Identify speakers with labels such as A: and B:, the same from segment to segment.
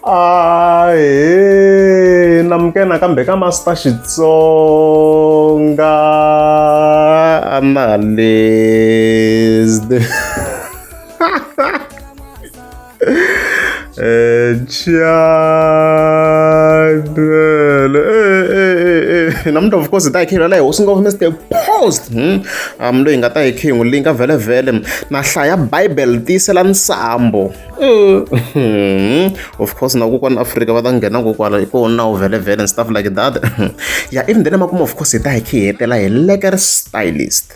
A: Ahee namukela nakambe ka Master Xitsonga Analyst channel namuntlha of course hi ta hi khe hi hi hosi ngopfu Mister Post loyi hi nga ta hi khe hi n'wi linka vhele vhele na hlaya Bible tiyisela nsambo. Of course na kokwani Afrika va ta nghena kokwala hi kona nawu vhele vhele and stuff like that. Ya even then emakumu of course hi ta hi khe hi hetela hi lekker stylist.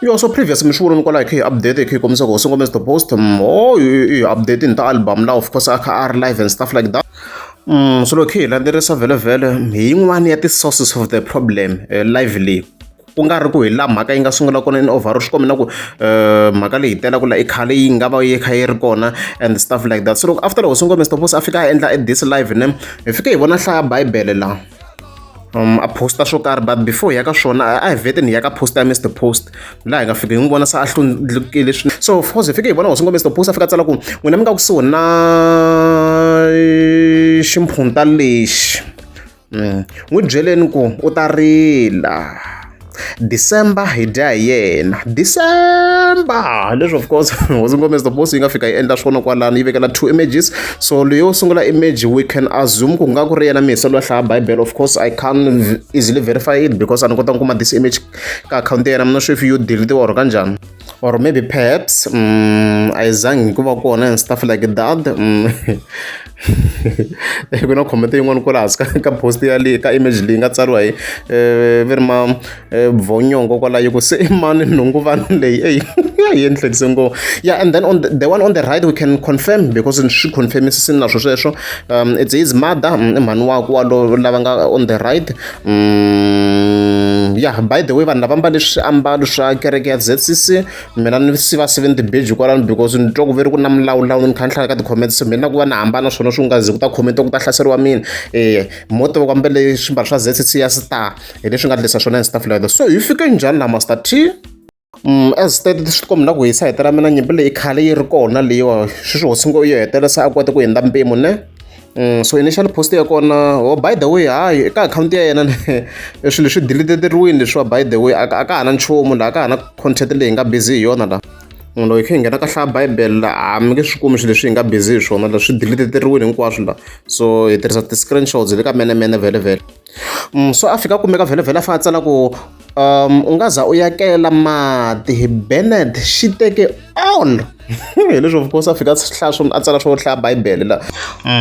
A: Yo so previous mi swi vonile kwala hi kha hi update hi kha hi kombisa ku hosi Ngoma is the post oh hi update ni ta album la of course a kha a ri live and stuff like that. So loko hi landzelerisa vhele vhele hi yin'wani ya ti-sources of the problem live leyi ku nga ri ku hi laha mhaka yi nga sungula kona in overall swi komba na ku mhaka leyi telaka la i khale yi nga va yi kha yi ri kona and stuff like that. So loko after loko Hosi Ngoma Mr Post a fika a endla this live ne hi fike hi vona hlaya bibele laha a posta swo karhi but before hi ya ka swona a hi vheteni hi ya ka post ya Mr Post laha hi nga fika hi n'wi vona se a hlundzukile swinene. So of course hi fike hi vona Hosi Ngoma Mr Post a fika a tsala ku n'wina mi nga kusuhi na ximphunta lexi n'wi byeleni ku u ta rila December hi dya hi yena December leswi of course Hosi Ngoma Mr Post yi nga fika yi endla swona kwalano yi vekela two images. So leyo sungula image we can assume ku nga ku ri yena misa loyi a hlaya Bible. Of course I can't easily verify it because a ni kota ku kuma this image ka akhawunti ya yena. I'm not sure if you delete or kanjhani or maybe perhaps a yi zangi ku va kona and stuff like that. Ku na comment yin'wana kwala hansi ka post ya leyi ka image leyi nga tsariwa hi ve ri ma Bvonyongo kwala yi ku se i mani nhunguvani leyi eyi yi ni hlekise ngopfu. Yeah, and then on the one on the right we can confirm because swi confirmisisini na swo sweswo it's his mother i mhani wakwe walowo lava nga on the right. Yeah, by the way vanhu lava mbale swiambalo swa kereke ya ZCC mina ni siva sive ni tibeji kwalano because ni twa ku ve ri ku na milawulawu ni kha ni hlaya ka ti-comments so mina ku va ni hambana swona swi nga zi ku ta comment ku ta hlaseriwa mina mo tiva ku ambale swimbalo swa ZCC ya star hi leswi nga endlisa swona and stuff like that. So hi fike njhani la Master T? As stated swi tikomba na ku hi sayiti ra mina nyimpi leyi khale yi ri kona leyiwa sweswi hosi ngo yi hetelela se a kota ku hundza mpimo ne. So initial post ya kona oh by the way hayi eka akhawunti ya yena swilo leswi delete-eriwini leswiwa by the way a ka ha na nchumu laha a ka ha na content leyi hi nga busy hi yona laha. Loko hi kha hi nghena ka hlaya bible la a mi nge swi kumi swilo leswi hi nga busy hi swona la swi delete-eriwini hinkwaswo la. So hi tirhisa ti-screenshots le ka menemene vhele vhele. So a fika a kumeka vhele vhele a fika a tsala ku u nga za u yakela mati hi Bennett xi teke all hi leswi of course a fika a hlaya swo a tsala swo hlaya bibele la.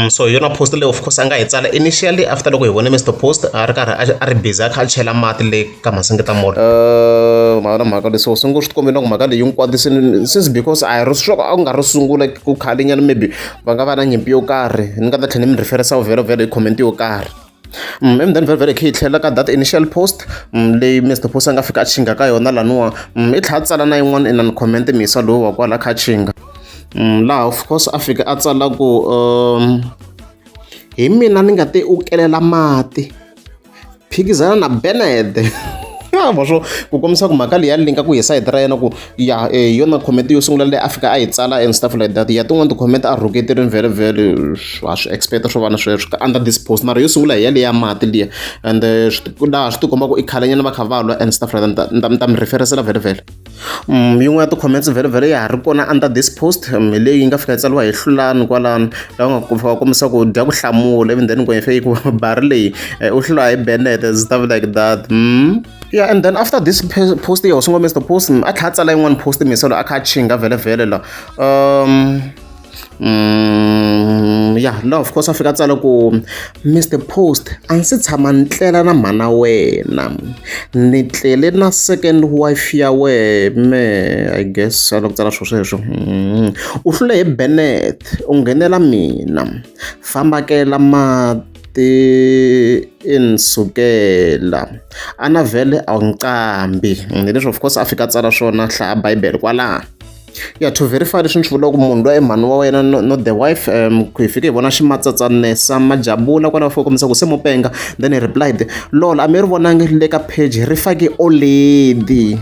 A: So hi yona post leyi of course a nga yi tsala initially after loko hi vone Mr Post a ri karhi a ri busy a kha a chela mati le ka Masingita Mall. Mhaka na mhaka leswi swi ngo swi tikombe na ku mhaka leyi hinkwato since because a hi ri swa ku a ku nga ri sungula ku khalenyana maybe va nga va na nyimpi yo karhi ni nga ta tlhela ni mi referisa vhele vhele hi comment yo karhi. And then vhele vhele hi kha hi tlhela ka that initial post leyi Mr Post a nga fika a chinga ka yona laniwa i tlhela a tsala na yin'wana inani comment misa lowu wa kwala a kha a chinga laha of course a fika a tsala ku hi mina ni nga te u kelela mati phikizana na Bennett. Va swo ku kombisa ku mhaka leyi ya linka ku hi sayiti ra yena ku ya hi yona comment yo sungula leyi a fika a yi tsala and stuff like that. Ya tin'wani ti-comment a rhuketerini vhele vhele wa swi expect swo va na sweswo under this post mara yo sungula hi yaleya mati liya and laha swi tikomba ku i khalenyana va kha va lwa and stuff like that. Ni ta mi referesela vhele vhele. Yin'wana ya ti-comments vhele vhele ya ha ri kona under this post hi leyi yi nga fika yi tsariwa hi Hlulani kwalano laha nga fika kombisa ku dya ku hlamula even then ku yi ku bari leyi u hlula hi Bennett and stuff like that. Yeah, and then after this post ya Hosi Ngoma Mr Post a tlhela a tsala yin'wana post misa loyi a kha a chinga vhele vhele la. Yeah, la of course a fika a tsala ku Mr Post a ndzi se tshama ni tlela na mhana wena ni tlele na second wife ya wehe me I guess a lava ku tsala swo sweswo. U hlule hi Bennett u nghenela mina famba kela mati i ni sukela a na vhele a wu nqambi hi leswi of course a fika a tsala swona hlaya bibele kwalaha. Yeah, to verify leswi ni swi vulaka ku munhu loyi i mhani wa wena not the wife ku hi fike hi vona ximatsatsanesa majabula kwalaho fika kombisa ku se mo penga then he replied lol a mi ri vonangi le ka page ri fake already.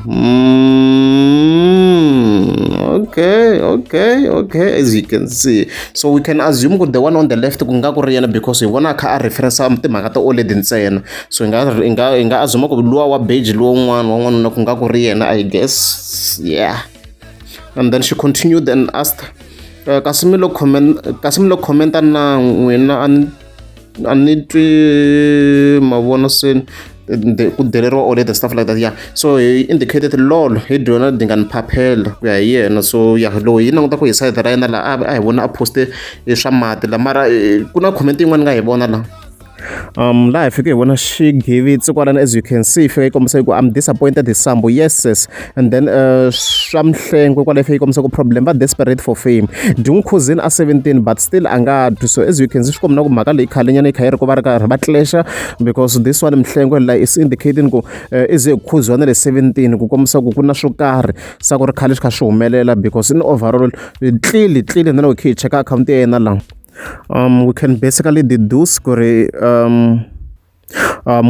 A: Okay, okay, okay. As you can see, so we can assume ku the one on the left ku nga ku ri yena because hi vona a kha a reference timhaka ta already ntsena. So hi nga assume ku luwa wa beige, luwa wun'wana wa n'wanuna, ku nga ku ri yena, I guess. Yeah, and then she continued and asked, kasi mi lo comment, kasi mi lo commenta na n'wina, a ni twi ma vona se ku deleriwa already and stuff like that. Yeah, so he indicated, "Lol, hi dyona dingani phaphela," ku ya hi yena. So yeah, loko hi languta ku hi side ra yena laha, a hi vona a poste swa mati la, mara ku na comment yin'wana nga hi vona la, laha hi fike hi vona xigivitsi kwalano. As you can see, fika yi kombisa ku, "I'm disappointed hi Sambo." Yes, and then swa Mhlengwe kwala yi fika yi kombisa ku problem va desperate for fame, dyi n'wi khuzini a 17 but still a nga twi. So as you can see, swi komba na ku mhaka leyi khalenyana yi kha yi ri ku va ri karhi va clasha, because this one Mhlengwe la is indicating ku i ze hi khuziwa na le 17, ku kombisa ku ku na swo karhi sa ku ri khale swi kha swi humelela, because in overall, clearly, clearly, na loko hi kha hi cheka akhawunti ya yena la, we can basically deduce ku ri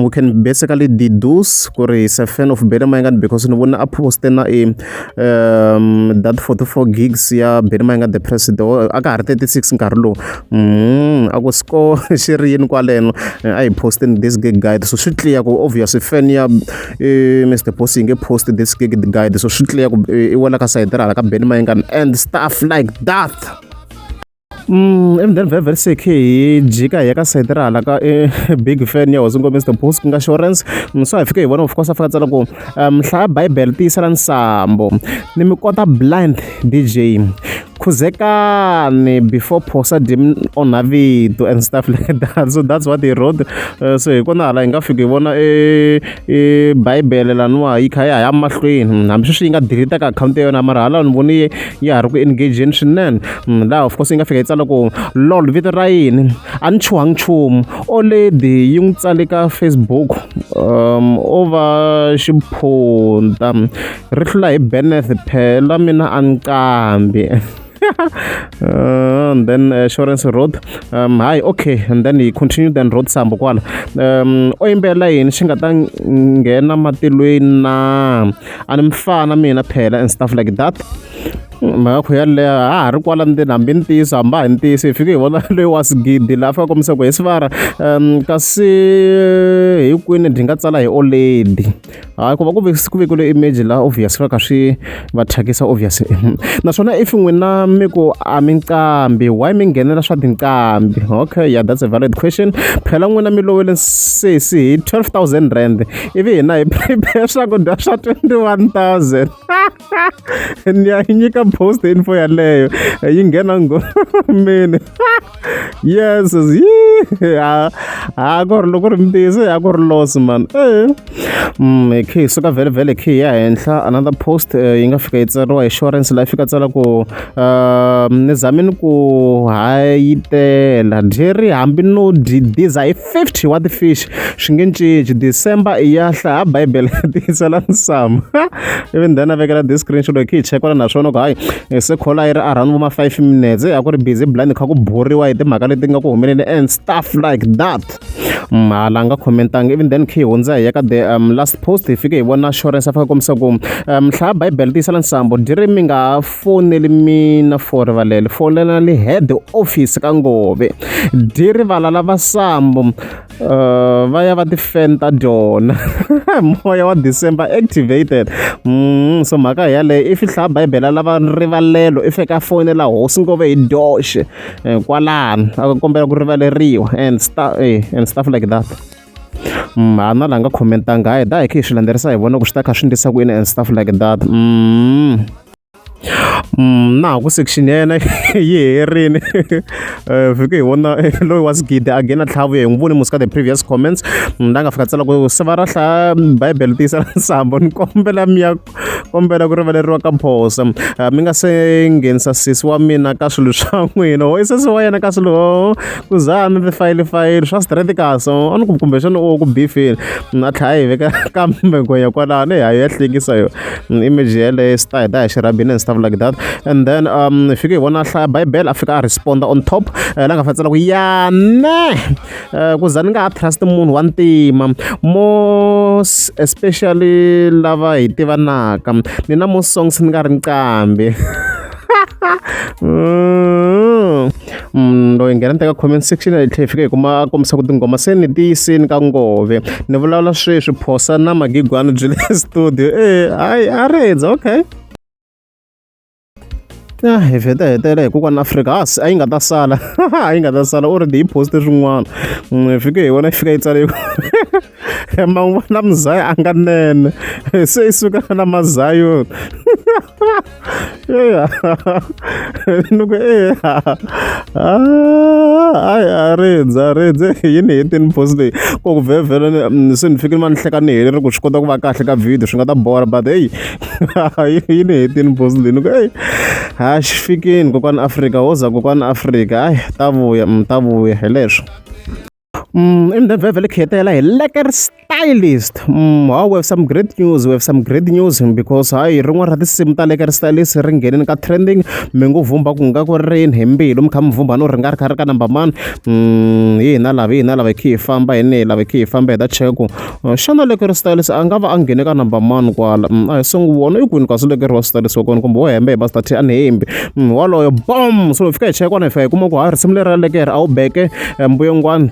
A: we can basically deduce ku ri he's a fan of Benny Mayengani, because ni vona a poste na i that 44 gigs ya Benny Mayengani the President, a ka ha ri 36 nkarhi lowu. A ku score xi ri yini kwaleno, a hi posteni this gig guide. So swi clear ku obviously fan ya Mr Post yi nge post this gig guide, so swi clear ku i wela ka side ra hala ka Benny Mayengani and stuff like that. And then very very sick, hi jika hi ya ka side ra hala ka big fan ya hosi Mr Post, ku nga Assurance. So hi fike hi vona, of course, a fika tsala ku, "Hlaya Bible, tiyisela nsambo ni mi kota blind DJ khuzekani before Phosa dyi onha vito," and stuff like that. So that's what he wrote. So hi kona hala hi nga fika hi vona e Bible laniwa yi kha ya ya mahlweni, hambi sweswi yi nga delete ka akhawunti ya yona, mara hala ni voni ya ha ri ku engageni swinene. Laha of course yi nga fika yi tsala ku, "Lol, vito ra yini? A ni chuhangi nchumu." Already yi n'wi tsale ka Facebook, o va xiphunta ri hlula hi Benneth, phela mina a ni qambi. And then Assurance wrote, "Hi, okay," and then he continued and wrote, "Sambo kwala, o yimbelela yini xi nga ta nghena matilweni na a ni mfana mina phela," and stuff like that. Mhaka ku yaleyo ha ha ri kwala ndzeni, hambi ntiyiso hambi a hi ntiyiso, hi fike hi vona loyi wa sigidi laha fika kombisa ku hi sivara, kasi hi kwini byi nga tsala hi already. Hayi, ku va ku vekiwile image laha, obvious va kha swi va thyakisa, obvious. Naswona if n'wina mi ku a mi nqambi, why mi nghenela swa tinqambi? Okay, yeah, that's a valid question. Phela n'wina mi lovele sesi hi R12 000, ivi hina hi prepare swakudya swa 21 000. Ni ya nyika post info yaleyo yi nghena ngomeni. Yes, ha ku ri loko ri ntiyiso ya ku ri loss man. Hi khe hi suka vhele vhele khe hi ya henhla. Another post yi nga fika yi tsariwa hi Insurance laha, fika tsala ku, "Ni zamini ku hayitela dyeri, hambi no dyi diza hi 50 wa ti-fish swi nge cinci. December i ya hlaya Bible, tiyisela nsama." Even then a vekela this screenshot, hi khe hi check naswona ku hayi, se call a yi ri around vo ma 5 minutes, a ku ri busy blind, kha ku boriwa hi timhaka leti nga ku humeleni and stuff like that. Hala nga commentanga. Even then khe hi hundza hi ya ka the last post, hi fike hi vona Assurance a fika kombisa ku, "Hlaya Bible, tiyisela nsambo dyeri, mi nga foneli mina for rivalele, fonelani head office ka Ngove dyi rivala lava sambo, va ya va ti-fan ta dyona moya wa December activated." So mhaka yaleyo, if hlaya Bible lava rivalelo, i fika fonela hosi Ngove hi doxe kwalano, a kombela ku rivaleriwa and stuff, and stuff like that. Hana la nga commentanga. Hayi, da hi khe hi swi landzelerisa, hi vona ku swi ta kha swi ndlisa ku yini and stuff like that. Na ha ku section ya yena yi herini, fike hi vona loyi wa sigidi again a tlhava hi n'wi voni musi ka the previous comments, la nga fika tsala ku, "Siva ra hlaya Bible, tiyisela nsambo, ni kombela mi ya kombela ku rivaleriwa ka Phosa, mi nga se nghenisa sesi wa mina ka swilo swa n'wina." Ho i sesi wa yena ka swilo ku zana tifayili fayili swa straight, kasi a ni ku kumbexana u ku bifini a tlhela yi veka kambe gonya kwalano ya ya hlekisa yo image yeleyo style da hi xirhabini and stuff like that. And then hi fike hi vona hlaya Bible a fika a responda on top, la nga fa tsala ku yane, ku za ni nga ha trust munhu wa ntima, most especially lava hi tivanaka ni na mo songs ni nga ri nqambi. Loyi nghena teka comment section yi tlhela yi fika yi kuma a kombisa ku tinghoma se ni ti yisini ka ngove ni vulavula sweswi phosa na magigwani byi le studio e hayi a rindza okay. Ya hi vheta hetela hi kokwana Afrika a a yi nga ta sala a yi nga ta sala already yi post-e swin'wana hi fike hi vona yi fika yi tsale yi ku ma n'wi vona muzaya a nga nene se yi suka na mazayoni eya ni ku eya hayi a rindza a rindze yi ni hetini post leyi ko ku vhevhela se ni fikile ma ni hleka ni heleri ku swi kota ku va kahle ka video swi nga ta borha but heyi yi ni hetini post leyi ni ku eyi ha xi fikini kokwani Afrika wo za kokwani Afrika hayi ta vuya ta vuya hi leswo. Imndeveve likhetela hi lekker stylist. Oh, we have some great news, we have some great news because hayi rin'wana ra tinsimu ta lekker stylist ri nghenini ka trending mi ngo vhumba ku nga ku ri rini hi mbilu mi kha mi vhumba no ri nga ri kha ri ka number mani. Hi hina lava hi hina lava hi khe hi famba hi ne lava hi khe hi famba hi ta cheka ku xana lekker stylist a nga va a nghene ka number mani kwala. A hi sunguli vona i kwini kasi lekker wa stylist wa kona kumbe wo hemba hi Master T a ni hembi. Waloyo bom so hi fika hi cheka kwana hi fika hi kuma ku ha risimu leri ra lekker a wu beke mbuyangwani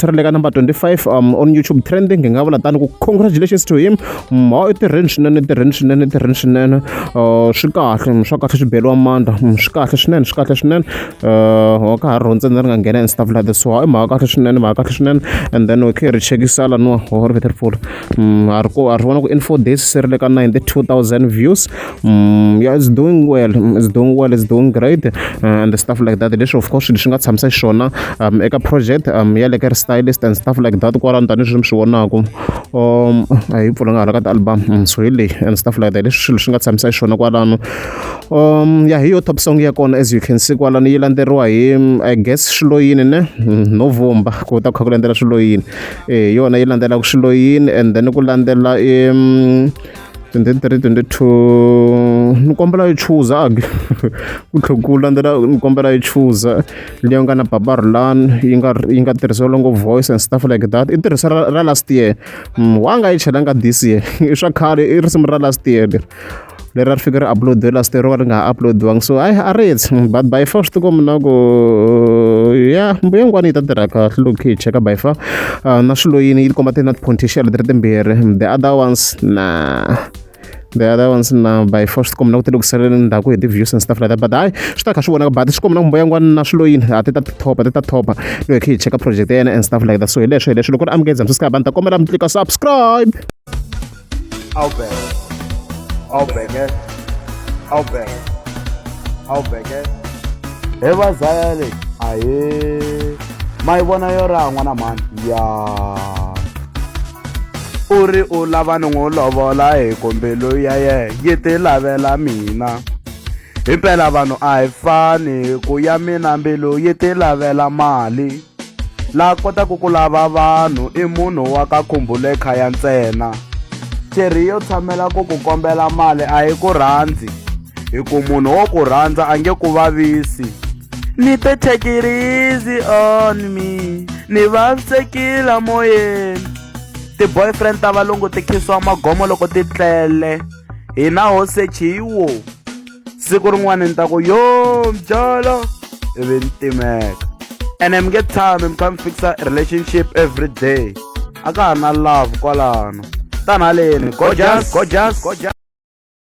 A: se ri le ka number 25 on YouTube trending hi nga vula tani ku congratulations to him. Ha i tirheni swinene i tirheni swinene i tirheni swinene swi kahle swa kahle swi beriwa mandla swi kahle swinene swi kahle swinene ka ha ri ntsena ri nga nghena and stuff like that so i mhaka kahle swinene mhaka kahle swinene and then okay ri chekisa laniwa ho ri vhete ri pfula a ri ko a ri vona ku in 4 days se ri le ka 92,000 views. Yeah, it's doing well, it's doing well, it's doing great and stuff like that. Leswi of course leswi nga tshamisa xiswona eka project ya le ka ri stylist and stuff like that kwalano tanihileswi mi swi vonaka a hi pfulanga hala ka ti-album so hi leyi and stuff like that leswi swilo swi nga tshamisa xiswona kwalano. Ya hi yo top song ya kona as you can see kwalano yi landzeriwa hi I guess swilo yini ne no vumba ku ta kha ku landzela swilo yini e yona yi landzelaka swilo yini and then ku landzela 23 22 ni kombela yi chuza ku tlhe ku landzela ni kombela yi chuza leyi nga na Baba Rhulani yi nga tirhisiwa longo voice and stuff like that i tirhisa ra last year wa nga yi chelanga this year i swa khale i risimu ra last year leri leri a ri fike ri upload last year ro ka ri nga ha uploadiwangi so hayi a ri but by far swi tikomba na ku ya mbuyangwani yi ta tirha kahle loko hi cheka by far na swilo yini yi komba ti na potential ti ri timbirhi the other ones na the other ones na by far swi tikomba na ku ti le ku saleleni ndzhaku hi ti-views and stuff like that but hayi swi ta kha swi vonaka but swi komba na ku mbuyangwani na swilo yini a ti ta thopa ti ta thopa loko hi kha hi cheka project ya yena and stuff like that so hi leswo hi leswo loko ri amukeza mi ta kombela mi tlika subscribe.
B: Awubheke. Awubheke. Awubheke. Awubheke. He vazaya leyi ahee ma yi vona yo raha n'wana mhani ya u ri u lava ni n'wi lovola hi ku mbilu ya yena yi ti lavela mina himpela vanhu a hi fani ku ya mina mbilu yi ti lavela mali la kotaka ku lava vanhu i munhu wa ka khumbule khaya ntsena cherry yo tshamela ku ku kombela mali a yi ku rhandzi hi ku munhu wo ku rhandza a nge ku vavisi ni te take it easy on me ni vavisekile moyeni ti-boyfriend ta valungu ti khisiwa magomo loko ti tlele hina ho sechi hi wo siku rin'wana ni ta ku yo mjolo ivi ni timeka ene mi nge tshami mi kha mi fixa relationship every day a ka ha na love kwalano tani haleni gorgeous gorgeous gorgeous.